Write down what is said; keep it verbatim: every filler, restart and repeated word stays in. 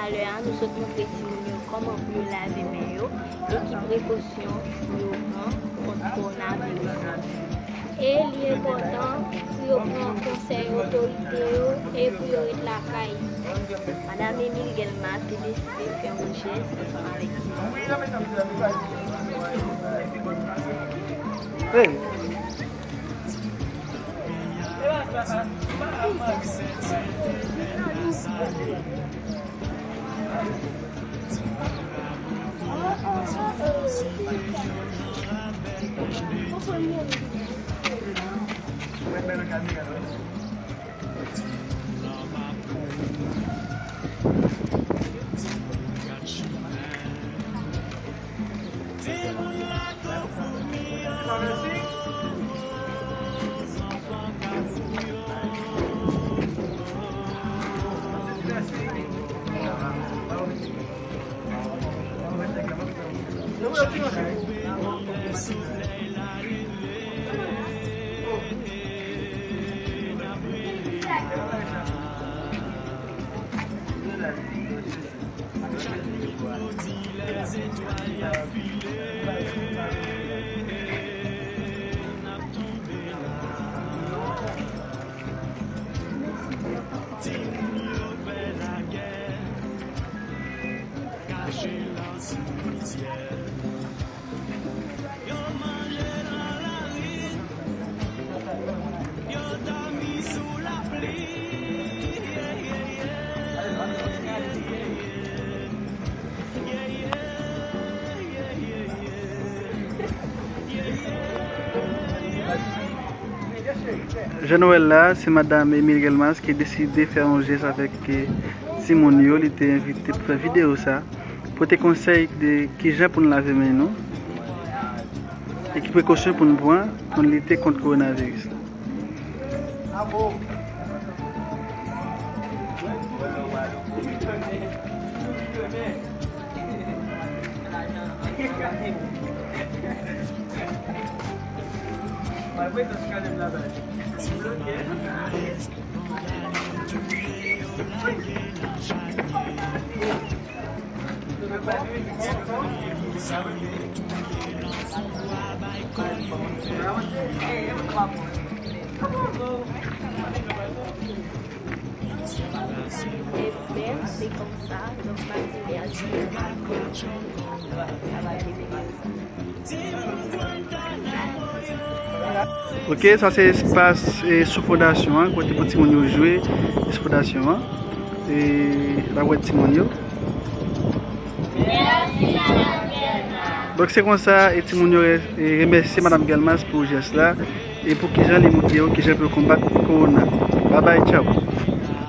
Lè a, nou sot montre timoun yo kòman pou yo lave men yo e ki prekosyon pou yo pran kont kowonaviris la. E li enpòtan pou yo pran konsèy otorite yo e pou yo ret lakay yo. Madam Emile Guelmas te deside fè yon jès ansanm avèk timoun yo. Jè Nwèl la, se madam Emile Guelmas ki deside fè yon jès avèk, eh, timoun yo. Li te envite pou fè videyo sa, pote konsèy de kijan pou n lave men nou e ki prekosyon pou n pran pou n lite kont kowonaviris la. Ebyen, se konsa, donk, m ap di mèsi a tout moun ki travay pou videyo sa. Ok, sa se espas, eh, sou fondasyon an, kote pou timoun yo jwe, sou fondasyon an. E la wè timoun yo. Donk, se konsa, e timoun yo re-, e remèsye madam Guelmas pou jès la e pou kijan li montre yo kijan pou yo konbat kowona. Babay, tchaw.